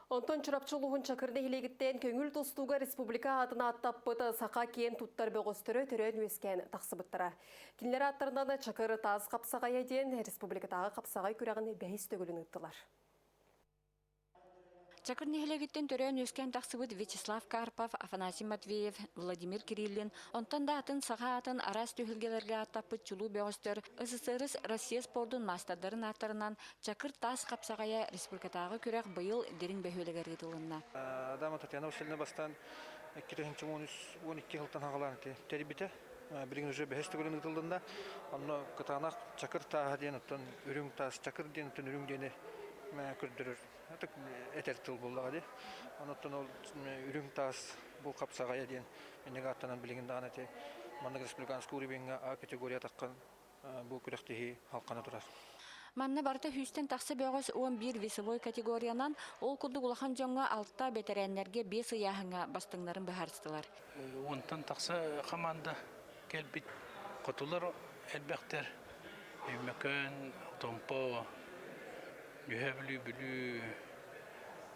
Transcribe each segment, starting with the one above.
Онтон Чурапчы улууһун Чакыр нэһилиэгиттэн көҥүл тустууга республика аатын ааттаппыт саха киэн туттар бөҕөстөрө төрөөн-үөскээн тахсыбыттара. Кинилэр ааттарынан Чакыр таас хапсаҕайа диэн республикатааҕы хапсаҕай күрэҕин бэһис төгүлүн ыыттылар. Чакыр нэһилиэгиттэн төрөөн-үөскээн тахсыбыт Вячеслав Карпов, Афанасий Матвеев, Владимир Кириллин, онтон да атын саха аатын араас түһүлгэлэргэ ааттаппыт чулуу бөҕөстөр СССР Россия спордун маастардарын ааттарынан Чакыр таас хапсаҕайа республикатааҕы күрэх быйыл Дириҥ бөһүөлэгэр ыытылынна. Адама Татьяна Васильевна бастаан 2013-12 сылтан хаҕалаан тэрийбитэ. Билигин уже бэһис төгүлүн ыытыллынна. Онно кытаанах чакыр тааһа диэн оттон үрүҥ таас чакыр диэн оттон үрүҥ диэни көрдөрөр этэр тыл буоллаҕа дии. Онуттан ол үрүҥ таас бу хапсаҕайа диэн инник ааттанан билигин даҕаны ити маннык республиканский уровеньҥа А категория таххан бу күрэхтэһии халхана турар. Манна барыта сүүстэн тахса бөҕөс 11 весовой категориянан, ол курдук улахан дьоҥҥо алта, бэтэрээннэргэ биэс ыйааһыҥҥа бастыҥнарын быһаарыстылар. Уонтан тахса хамаанда кэлбит. Хотулар элбэхтэр. Өймөкөөн, Томпо, Үһээ Бүлүү, Бүлүү,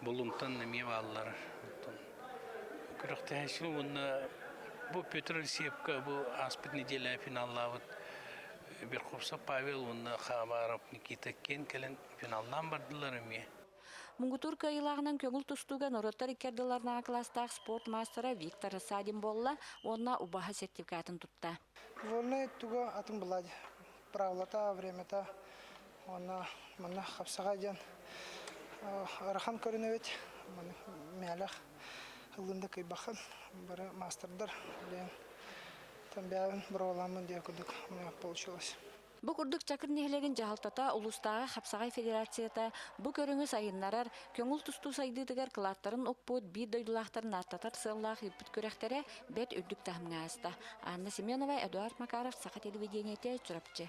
Булунтан эмиэ бааллар. Күрэхтэһээччилэр уонна бу Петр Алексеевка бу ааспыт неделя финаллаабыт Верховцев Павел уонна Хабаров Никита Кен кэлэн финаллаан бардылар эмиэ. Муҥутуур кыайыылааҕынан көҥүл тустууга норуоттар икки ардыларынааҕы кылаастаах спорт маастара Виктор Рассадин буолла уонна убаһа сертификатын тутта. Вольнай туга атын была правилата, времята уонна манна хапсаҕай диэн ыарахан көрүнэбит. Маны мээлэх ыллын да кыйбахын бары маастардар диэн там бэйэбин боруобалааммын диэн курдук у меня получилось. Бу курдук Чакыр нэһилиэгин дьаһалтата, улуустааҕы хапсаҕай федерацията бу көрүҥү сайыннарар, көҥүл тустуу сайдыытыгар кылааттарын укпут биир дойдулаахтарын ааттатар сыаллаах ыыппыт күрэхтэрэ бэрт үрдүк таһымҥа ааста. Анна Семенова, Эдуард Макаров, Саха телевидениетэ, Чурапчы.